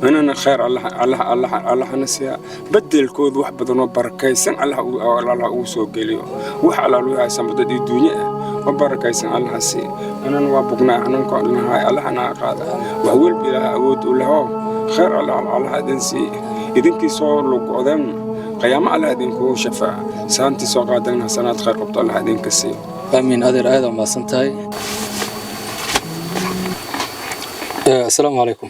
Anana khayr Allahana siiya, bedelkooda wax badan oo barakaysan Allah ugu soo geliyo. Wax alaal wixii haysan dad iyo duunye ah oo barakaysan Allaha siiya. Anana waa bugnaa, xanuunka nahay Allaha naga qaada. Wax walba Ilaaha awood u lehoo, khayr Allah idin siiya. Idinkii soo lugoodeen, qiyaamo Allah idinkugu shafaaca. Saantii soo qaadan, xasanaad khayr qabto Allah idinka siiyo. Aamiin adeer, aad aa mahadsan tahay. Asalaamu calaykum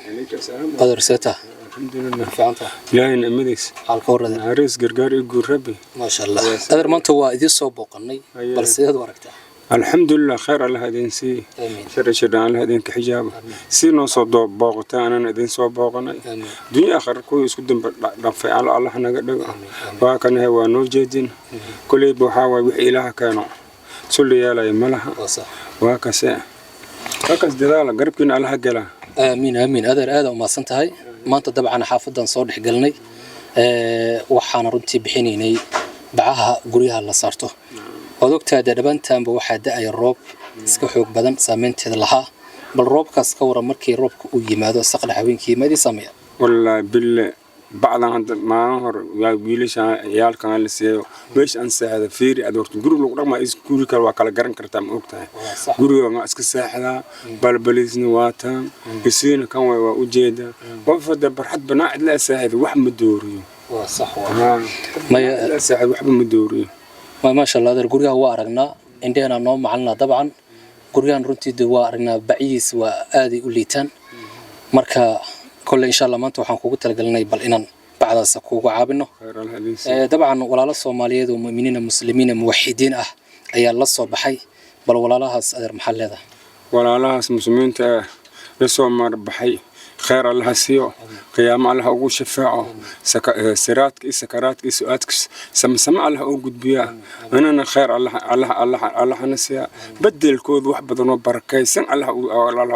adeer, seeta? Alxamdulilah. Fiicanta? Ilaahay nicmadiisa. Xaalka warrade? Naxariis, gargaar iyo guur Rabbi. Maasha Allah adeer, maanta waa idiin soo booqannay, bal sideed u aragtaa? Alxamdulilah, khayr Allah idin siiye. Aamiin. Shari shidhaan Allah idinka xijaabo. Si noo soo booqatay, anana idin soo booqanay. Aamiin. Dunya aakhir kuwii isku dambe dhafay Allah naga dhigo. Waa kanahay, waa noo jeedin. Koleyba waxaa waaye, wixii Ilaaha keeno sulli yeelaya ma laha. Waa sax. Waa kase, waa kas, dadaala, garabkiina Allaha gala. Aamiin, aamiin adeer, aad aa umahadsan tahay. Maanta dabcan xaafadan soo dhex galnay, waxaana runtii bixinaynay bacaha guryaha la saarto. Waad ogtahay dee, dhabaantaanba waxaa da-aya roob iska xoog badan, saameynteeda lahaa. Bal roobkaas ka waran, markii roobka uu yimaado saqdhex haweenkii, ma idin saameeya? Wallaahi bille, bacdan hadda maalin hore waa wiilasha ciyaalkan la siiyo. Meesha aan seexda fiiri ad horta, guri lagu dhaqmaa is guri kale waa kala garan kartaa, ma ogtahay? Guriga waa iska seexdaa, balbaliisna waa taan isiina kan waay, waa ujeedaa. Qof hadda barxad banaa cidla seexda wax ma dooriyo. Waa sax. Haa. Maya. Cidla seexda waxba ma dooriyo. Maasha Allah adeer, guryaha waa aragnaa, indhehena noo macalinaa. Dabcan guryahan runtii de waa aragnaa, bacyihiis waa aaday u liitaan. Marka kolley insha Allah maanta waxaan kugu talagelinay bal inaan bacdaas kugu caabino. Khayr Allah idin siiyo. Dabcan walaalo Soomaaliyeed oo mu'miniina, muslimiina, muwaxidiin ah ayaa la soo baxay. Bal walaalahaas adeer maxaa leedahay? Walaalahaas muslimiinta ah la soo marbaxay, khayr Allaha siiyo, qiyaamo Allaha ugu shafaaco, siraadka iyo sakaraadka iyo su-aadka samsame Allaha ugu gudbiyaa. Anana khayr Allahana siiya, bedelkooda wax badan oo barakaysan Allah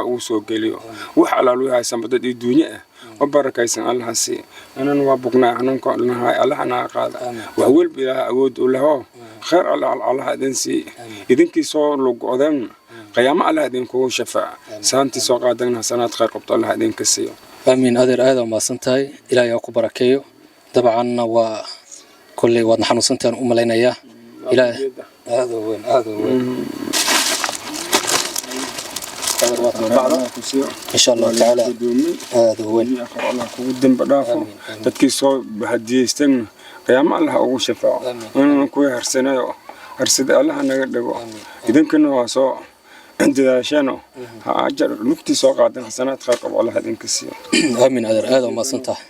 ugu soo geliyo. Wax alaal wixii haysan dad iyo duunye ah oo barakaysan Allaha siiya. Anana waa bugnaa, xanuunka nahay Allaha naga qaada. Wax walba Ilaaha awood u lehoo, khayr Allah idin siiya. Idinkii soo lugoodeen, qiyaamo Allah idinkugu shafaaca. Saantii soo qaadan, xasanaad khayr qabto Allah idinka siiyo. Aamiin adeer, aad aa umahadsan tahay, Ilaahay ha ku barakeeyo. Dabcanna waa kolley waadna xanuunsantahan u malaynayaa. Ilaahay aad u weyn, aad u weyn adeer, waad bacda insha Allahu tacaala, aad u weyn. Allah kugu dembi dhaafo. Dadkii soo hadiyeystayna qiyaamo Allah ugu shafaaco. Inana kuwii harsanayo harsada Allaha naga dhigo. Idinkana waa soo dadaashaano, ha ajar lugtii soo qaadan, xasanaad khayr qabo Allah idinka siiyo. Aamiin adeer, aad aa umahadsan tahay.